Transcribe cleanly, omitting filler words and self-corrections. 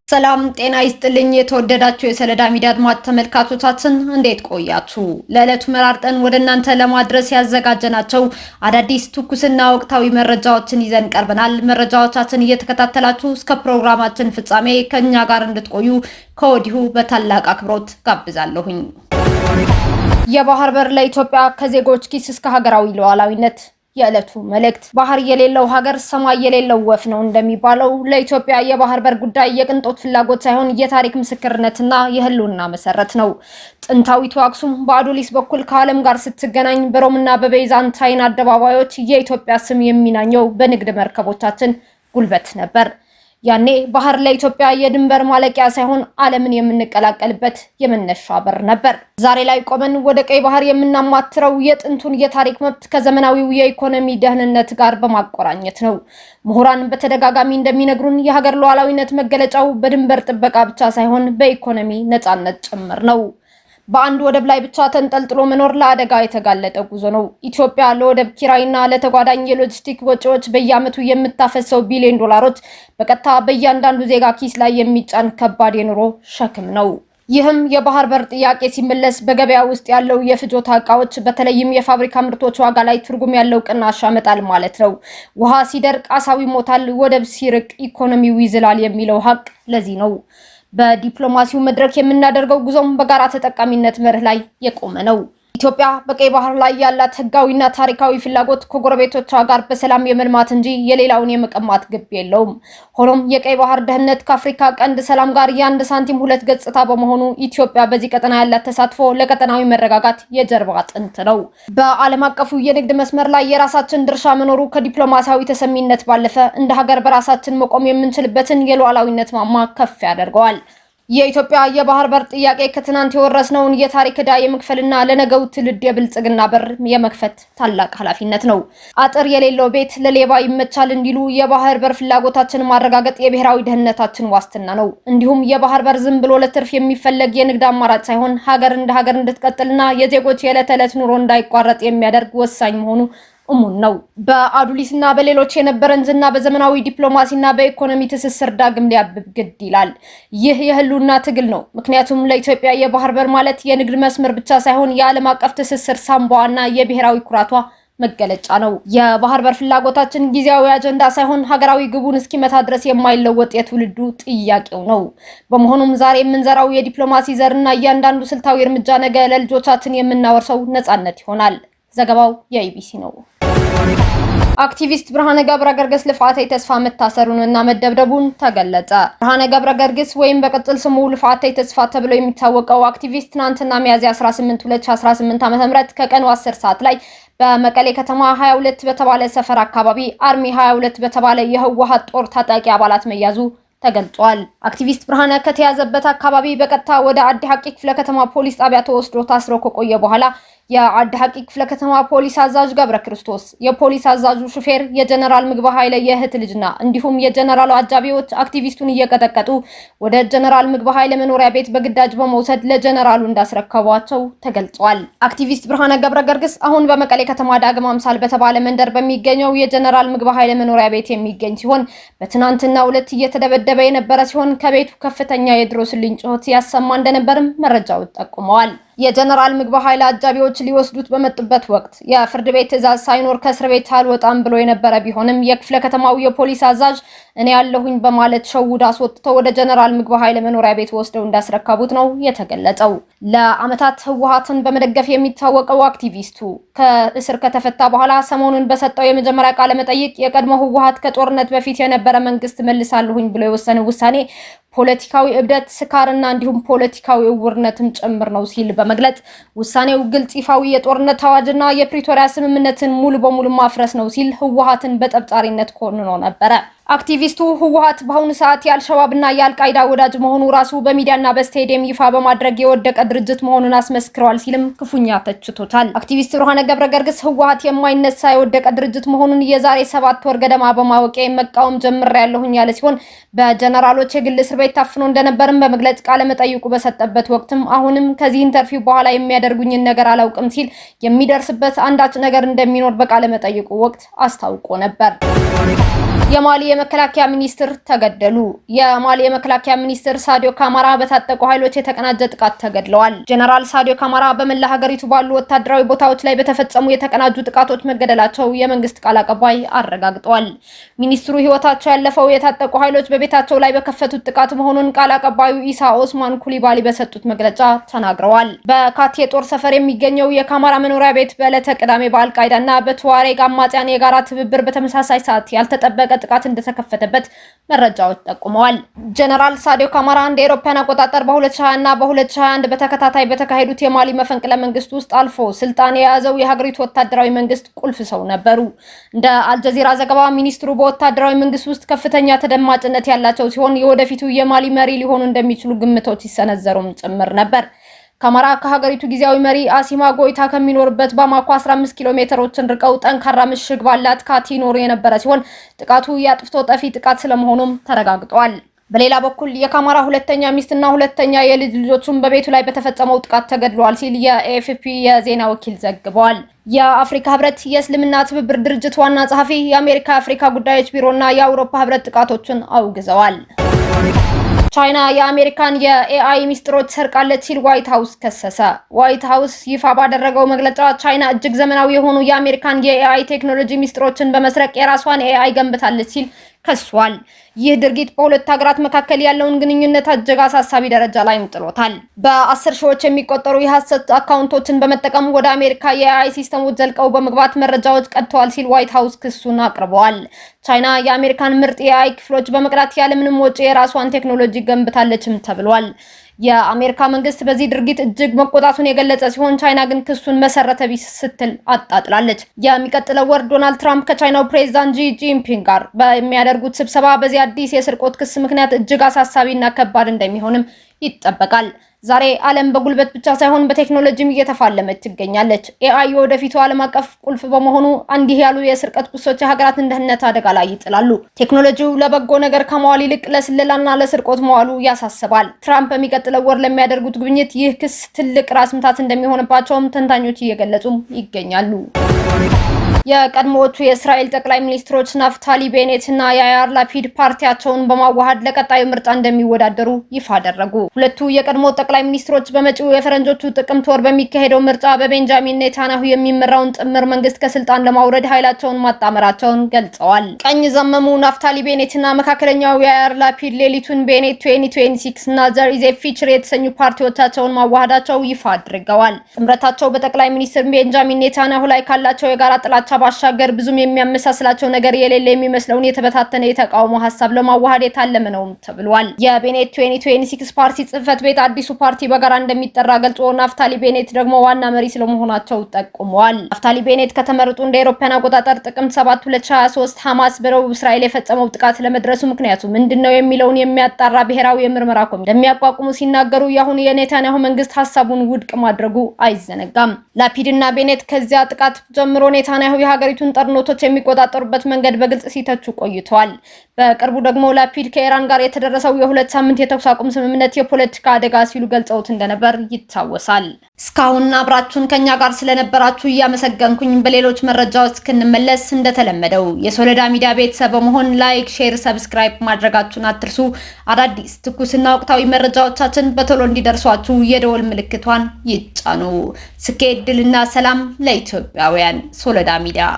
ሰላም ጤና ይስጥልኝ። የተወደዳችሁ የሰለዳ ሚዲያ አድማጭ ተመልካቾቻችን፣ እንዴት ቆያችሁ? ለዕለቱ መራርጠን ወደ እናንተ ለማድረስ ያዘጋጀናቸው አዳዲስ ትኩስና ወቅታዊ መረጃዎችን ይዘን ቀርበናል። መረጃዎቻችን እየተከታተላችሁ እስከ ፕሮግራማችን ፍጻሜ ከእኛ ጋር እንድትቆዩ ከወዲሁ በታላቅ አክብሮት ጋብዛለሁኝ። የባህር በር ለኢትዮጵያ፣ ከዜጎች ኪስ እስከ ሀገራዊ ሉዓላዊነት የዕለቱ መልእክት። ባህር የሌለው ሀገር ሰማይ የሌለው ወፍ ነው እንደሚባለው፣ ለኢትዮጵያ የባህር በር ጉዳይ የቅንጦት ፍላጎት ሳይሆን የታሪክ ምስክርነትና የህልውና መሰረት ነው። ጥንታዊቱ አክሱም በአዱሊስ በኩል ከዓለም ጋር ስትገናኝ፣ በሮምና በቤዛንታይን አደባባዮች የኢትዮጵያ ስም የሚናኘው በንግድ መርከቦቻችን ጉልበት ነበር። ያኔ ባህር ለኢትዮጵያ የድንበር ማለቂያ ሳይሆን ዓለምን የምንቀላቀልበት የመነሻ በር ነበር። ዛሬ ላይ ቆመን ወደ ቀይ ባህር የምናማትረው የጥንቱን የታሪክ መብት ከዘመናዊው የኢኮኖሚ ደህንነት ጋር በማቆራኘት ነው። ምሁራን በተደጋጋሚ እንደሚነግሩን፣ የሀገር ሉዓላዊነት መገለጫው በድንበር ጥበቃ ብቻ ሳይሆን በኢኮኖሚ ነፃነት ጭምር ነው። በአንድ ወደብ ላይ ብቻ ተንጠልጥሎ መኖር ለአደጋ የተጋለጠ ጉዞ ነው። ኢትዮጵያ ለወደብ ኪራይና ለተጓዳኝ የሎጂስቲክ ወጪዎች በየዓመቱ የምታፈሰው ቢሊዮን ዶላሮች በቀጥታ በእያንዳንዱ ዜጋ ኪስ ላይ የሚጫን ከባድ የኑሮ ሸክም ነው። ይህም የባህር በር ጥያቄ ሲመለስ በገበያ ውስጥ ያለው የፍጆታ እቃዎች፣ በተለይም የፋብሪካ ምርቶች ዋጋ ላይ ትርጉም ያለው ቅናሽ ያመጣል ማለት ነው። ውሃ ሲደርቅ አሳው ይሞታል፣ ወደብ ሲርቅ ኢኮኖሚው ይዝላል የሚለው ሀቅ ለዚህ ነው። በዲፕሎማሲው መድረክ የምናደርገው ጉዞም በጋራ ተጠቃሚነት መርህ ላይ የቆመ ነው። ኢትዮጵያ በቀይ ባህር ላይ ያላት ህጋዊና ታሪካዊ ፍላጎት ከጎረቤቶቿ ጋር በሰላም የመልማት እንጂ የሌላውን የመቀማት ግብ የለውም። ሆኖም የቀይ ባህር ደህንነት ከአፍሪካ ቀንድ ሰላም ጋር የአንድ ሳንቲም ሁለት ገጽታ በመሆኑ፣ ኢትዮጵያ በዚህ ቀጠና ያላት ተሳትፎ ለቀጠናዊ መረጋጋት የጀርባ አጥንት ነው። በዓለም አቀፉ የንግድ መስመር ላይ የራሳችን ድርሻ መኖሩ ከዲፕሎማሲያዊ ተሰሚነት ባለፈ እንደ ሀገር በራሳችን መቆም የምንችልበትን የሉዓላዊነት ማማ ከፍ ያደርገዋል። የኢትዮጵያ የባህር በር ጥያቄ ከትናንት የወረስነውን የታሪክ ዕዳ የመክፈልና ለነገው ትውልድ የብልጽግና በር የመክፈት ታላቅ ኃላፊነት ነው። አጥር የሌለው ቤት ለሌባ ይመቻል እንዲሉ፣ የባህር በር ፍላጎታችንን ማረጋገጥ የብሔራዊ ደህንነታችን ዋስትና ነው። እንዲሁም የባህር በር ዝም ብሎ ለትርፍ የሚፈለግ የንግድ አማራጭ ሳይሆን ሀገር እንደ ሀገር እንድትቀጥልና የዜጎች የዕለት ተዕለት ኑሮ እንዳይቋረጥ የሚያደርግ ወሳኝ መሆኑ እሙን ነው። በአዱሊስና በሌሎች የነበረን ዝና በዘመናዊ ዲፕሎማሲና በኢኮኖሚ ትስስር ዳግም ሊያብብ ግድ ይላል። ይህ የህልውና ትግል ነው። ምክንያቱም ለኢትዮጵያ የባህር በር ማለት የንግድ መስመር ብቻ ሳይሆን የዓለም አቀፍ ትስስር ሳንባዋና የብሔራዊ ኩራቷ መገለጫ ነው። የባህር በር ፍላጎታችን ጊዜያዊ አጀንዳ ሳይሆን ሀገራዊ ግቡን እስኪመታ ድረስ የማይለወጥ የትውልዱ ጥያቄው ነው። በመሆኑም ዛሬ የምንዘራው የዲፕሎማሲ ዘርና እያንዳንዱ ስልታዊ እርምጃ ነገ ለልጆቻችን የምናወርሰው ነጻነት ይሆናል። ዘገባው የኢቢሲ ነው። አክቲቪስት ብርሃነ ገብረ ገርግስ ልፍዓተይ ተስፋ መታሰሩንና መደብደቡን ተገለጸ። ብርሃነ ገብረ ገርግስ ወይም በቅጽል ስሙ ልፍዓተይ ተስፋ ተብሎ የሚታወቀው አክቲቪስት ትናንትና ሚያዝያ 18 2018 ዓ.ም ከቀኑ 10 ሰዓት ላይ በመቀሌ ከተማ 22 በተባለ ሰፈር አካባቢ አርሚ 22 በተባለ የህወሓት ጦር ታጣቂ አባላት መያዙ ተገልጿል። አክቲቪስት ብርሃነ ከተያዘበት አካባቢ በቀጥታ ወደ አዲ ሐቂ ክፍለ ከተማ ፖሊስ ጣቢያ ተወስዶ ታስሮ ከቆየ በኋላ፣ የአዲ ሐቂ ክፍለ ከተማ ፖሊስ አዛዥ ገብረ ክርስቶስ፣ የፖሊስ አዛዡ ሹፌር፣ የጀነራል ምግበ ኃይለ የእህት ልጅና እንዲሁም የጀነራሉ አጃቢዎች አክቲቪስቱን እየቀጠቀጡ ወደ ጀነራል ምግበ ኃይለ መኖሪያ ቤት በግዳጅ በመውሰድ ለጀነራሉ እንዳስረከቧቸው ተገልጿል። አክቲቪስት ብርሃነ ገብረ ገርግስ አሁን በመቀሌ ከተማ ዳግም አምሳል በተባለ መንደር በሚገኘው የጀነራል ምግበ ኃይለ መኖሪያ ቤት የሚገኝ ሲሆን፣ በትናንትናው ዕለት እየተደበደበ የነበረ ሲሆን ከቤቱ ከፍተኛ የድረሱልኝ ጩኸት ያሰማ እንደነበርም መረጃዎች ጠቁመዋል። የጀነራል ምግበ ኃይለ አጃቢዎች ሊወስዱት በመጡበት ወቅት የፍርድ ቤት ትዕዛዝ ሳይኖር ከእስር ቤት አልወጣም ብሎ የነበረ ቢሆንም፣ የክፍለ ከተማው የፖሊስ አዛዥ እኔ ያለሁኝ በማለት ሸውዶ አስወጥተው ወደ ጀነራል ምግበ ኃይለ መኖሪያ ቤት ወስደው እንዳስረከቡት ነው የተገለጸው። ለዓመታት ህወሓትን በመደገፍ የሚታወቀው አክቲቪስቱ ከእስር ከተፈታ በኋላ ሰሞኑን በሰጠው የመጀመሪያ ቃለ መጠይቅ፣ የቀድሞ ህወሓት ከጦርነት በፊት የነበረ መንግስት መልሳለሁኝ ብሎ የወሰነ ውሳኔ ፖለቲካዊ እብደት፣ ስካርና እንዲሁም ፖለቲካዊ እውርነትም ጭምር ነው ሲል በመግለጽ፣ ውሳኔው ግልጽ ይፋዊ የጦርነት አዋጅና የፕሪቶሪያ ስምምነትን ሙሉ በሙሉ ማፍረስ ነው ሲል ህወሓትን በጠብጫሪነት ኮንኖ ነበረ። አክቲቪስቱ ህወሓት በአሁኑ ሰዓት የአልሸባብና የአልቃይዳ ወዳጅ መሆኑ ራሱ በሚዲያና በስቴዲየም ይፋ በማድረግ የወደቀ ድርጅት መሆኑን አስመስክረዋል ሲልም ክፉኛ ተችቶታል። አክቲቪስት ብርሃነ ገብረ ገርግስ ህወሓት የማይነሳ የወደቀ ድርጅት መሆኑን የዛሬ 7 ወር ገደማ በማወቄ መቃወም ጀምሬያለሁኝ ያለ ሲሆን፣ በጀነራሎች የግል እስር ቤት ታፍኖ እንደነበርም በመግለጽ ቃለ መጠይቁ በሰጠበት ወቅትም አሁንም ከዚህ interview በኋላ የሚያደርጉኝን ነገር አላውቅም ሲል የሚደርስበት አንዳች ነገር እንደሚኖር በቃለ መጠይቁ ወቅት አስታውቆ ነበር። የማሊ የመከላከያ ሚኒስትር ተገደሉ። የማሊ የመከላከያ ሚኒስትር ሳዲዮ ካማራ በታጠቁ ኃይሎች የተቀናጀ ጥቃት ተገድለዋል። ጀነራል ሳዲዮ ካማራ በመላ ሀገሪቱ ባሉ ወታደራዊ ቦታዎች ላይ በተፈጸሙ የተቀናጁ ጥቃቶች መገደላቸው የመንግስት ቃል አቀባይ አረጋግጠዋል። ሚኒስትሩ ህይወታቸው ያለፈው የታጠቁ ኃይሎች በቤታቸው ላይ በከፈቱት ጥቃት መሆኑን ቃል አቀባዩ ኢሳ ኦስማን ኩሊባሊ በሰጡት መግለጫ ተናግረዋል። በካቲ የጦር ሰፈር የሚገኘው የካማራ መኖሪያ ቤት በዕለተ ቅዳሜ በአልቃይዳ እና በቱዋሬግ አማጽያን የጋራ ትብብር በተመሳሳይ ሰዓት ያልተጠበቀ ጥቃት እንደተከፈተበት መረጃዎች ጠቁመዋል። ጀነራል ሳዲዮ ካማራ እንደ አውሮፓውያን አቆጣጠር በ2020 እና በ2021 በተከታታይ በተካሄዱት የማሊ መፈንቅለ መንግስት ውስጥ አልፎ ስልጣን የያዘው የሀገሪቱ ወታደራዊ መንግስት ቁልፍ ሰው ነበሩ። እንደ አልጀዚራ ዘገባ ሚኒስትሩ በወታደራዊ መንግስት ውስጥ ከፍተኛ ተደማጭነት ያላቸው ሲሆን የወደፊቱ የማሊ መሪ ሊሆኑ እንደሚችሉ ግምቶች ሲሰነዘሩም ጭምር ነበር። ካማራ ከሀገሪቱ ጊዜያዊ መሪ አሲማ ጎይታ ከሚኖርበት ባማኮ 15 ኪሎ ሜትሮችን ርቀው ጠንካራ ምሽግ ባላት ካቲ ይኖሩ የነበረ ሲሆን ጥቃቱ የአጥፍቶ ጠፊ ጥቃት ስለመሆኑም ተረጋግጧል። በሌላ በኩል የካማራ ሁለተኛ ሚስትና ሁለተኛ የልጅ ልጆቹን በቤቱ ላይ በተፈጸመው ጥቃት ተገድለዋል ሲል የኤኤፍፒ የዜና ወኪል ዘግቧል። የአፍሪካ ህብረት፣ የእስልምና ትብብር ድርጅት ዋና ጸሐፊ፣ የአሜሪካ የአፍሪካ ጉዳዮች ቢሮና የአውሮፓ ህብረት ጥቃቶችን አውግዘዋል። ቻይና የአሜሪካን የ AI ሚስጥሮች ሰርቃለች ሲል ዋይት ሀውስ ከሰሰ። ዋይት ሀውስ ይፋ ባደረገው መግለጫ ቻይና እጅግ ዘመናዊ የሆኑ የአሜሪካን የ AI ቴክኖሎጂ ሚስጥሮችን በመስረቅ የራሷን AI ገንብታለች ሲል ከሷል። ይህ ድርጊት በሁለት ሀገራት መካከል ያለውን ግንኙነት እጅግ አሳሳቢ ደረጃ ላይም ጥሎታል። በ10 ሺዎች የሚቆጠሩ የሀሰት አካውንቶችን በመጠቀም ወደ አሜሪካ የ AI ሲስተሞች ዘልቀው በመግባት መረጃዎች ቀድተዋል ሲል ዋይት ሀውስ ክሱን አቅርበዋል። ቻይና የአሜሪካን ምርጥ የ AI ክፍሎች በመቅዳት ያለምንም ወጪ የራሷን ቴክኖሎጂ ገንብታለችም ተብሏል። የአሜሪካ መንግስት በዚህ ድርጊት እጅግ መቆጣቱን የገለጸ ሲሆን ቻይና ግን ክሱን መሰረተ ቢስ ስትል አጣጥላለች። የሚቀጥለው ወር ዶናልድ ትራምፕ ከቻይናው ፕሬዚዳንት ዢ ጂንፒንግ ጋር በሚያደርጉት ስብሰባ በዚህ አዲስ የስርቆት ክስ ምክንያት እጅግ አሳሳቢና ከባድ እንደሚሆንም ይጠበቃል። ዛሬ ዓለም በጉልበት ብቻ ሳይሆን በቴክኖሎጂም እየተፋለመች ትገኛለች። AI የወደፊቱ ዓለም አቀፍ ቁልፍ በመሆኑ እንዲህ ያሉ የስርቆት ክሶች የሀገራትን ደህንነት አደጋ ላይ ይጥላሉ። ቴክኖሎጂው ለበጎ ነገር ከመዋል ይልቅ ለስለላና ለስርቆት መዋሉ ያሳስባል። ትራምፕ በሚቀጥለው ወር ለሚያደርጉት ጉብኝት ይህ ክስ ትልቅ ራስ ምታት እንደሚሆንባቸውም ተንታኞች እየገለጹም ይገኛሉ። የቀድሞዎቹ የእስራኤል ጠቅላይ ሚኒስትሮች ናፍታሊ ቤኔት እና ያያር ላፒድ ፓርቲያቸውን በማዋሃድ ለቀጣዩ ምርጫ እንደሚወዳደሩ ይፋ አደረጉ። ሁለቱ የቀድሞ ጠቅላይ ሚኒስትሮች በመጪው የፈረንጆቹ ጥቅምት ወር በሚካሄደው ምርጫ በቤንጃሚን ኔታንያሁ የሚመራውን ጥምር መንግስት ከስልጣን ለማውረድ ኃይላቸውን ማጣመራቸውን ገልጸዋል። ቀኝ ዘመሙ ናፍታሊ ቤኔት እና መካከለኛው ያያር ላፒድ ሌሊቱን ቤኔት 2026 እና There is a Future የተሰኙ ፓርቲዎቻቸውን ማዋሃዳቸው ይፋ አድርገዋል። ጥምረታቸው በጠቅላይ ሚኒስትር ቤንጃሚን ኔታንያሁ ላይ ካላቸው የጋራ ጥላቻ ባሻገር ብዙም የሚያመሳስላቸው ነገር የሌለ የሚመስለውን የተበታተነ የተቃውሞ ሀሳብ ለማዋሃድ የታለመ ነውም ተብሏል። የቤኔት 2026 ፓርቲ ጽህፈት ቤት አዲሱ ፓርቲ በጋራ እንደሚጠራ ገልጾ ናፍታሊ ቤኔት ደግሞ ዋና መሪ ስለመሆናቸው ጠቁመዋል። ናፍታሊ ቤኔት ከተመረጡ እንደ አውሮፓውያን አቆጣጠር ጥቅምት 7 2023 ሐማስ በደቡብ እስራኤል የፈጸመው ጥቃት ለመድረሱ ምክንያቱ ምንድን ነው የሚለውን የሚያጣራ ብሔራዊ የምርመራ ኮሚቴ እንደሚያቋቁሙ ሲናገሩ የአሁኑ የኔታንያሁ መንግስት ሀሳቡን ውድቅ ማድረጉ አይዘነጋም። ላፒድ እና ቤኔት ከዚያ ጥቃት ጀምሮ ኔታንያሁ የሀገሪቱን ጦርነቶች የሚቆጣጠሩበት መንገድ በግልጽ ሲተቹ ቆይተዋል። በቅርቡ ደግሞ ላፒድ ከኢራን ጋር የተደረሰው የ2 ሳምንት የተኩስ አቁም ስምምነት የፖለቲካ አደጋ ሲሉ ገልጸውት እንደነበር ይታወሳል። እስካሁን አብራችሁን ከኛ ጋር ስለነበራችሁ እያመሰገንኩኝ በሌሎች መረጃዎች እስክንመለስ እንደተለመደው የሶለዳ ሚዲያ ቤተሰብ በመሆን like፣ share፣ subscribe ማድረጋችሁን አትርሱ። አዳዲስ ትኩስና ወቅታዊ መረጃዎቻችን በቶሎ እንዲደርሷችሁ የደወል ምልክቷን ይጫኑ። ስኬት፣ ድልና ሰላም ለኢትዮጵያውያን። ሶለዳ ሚዲያ።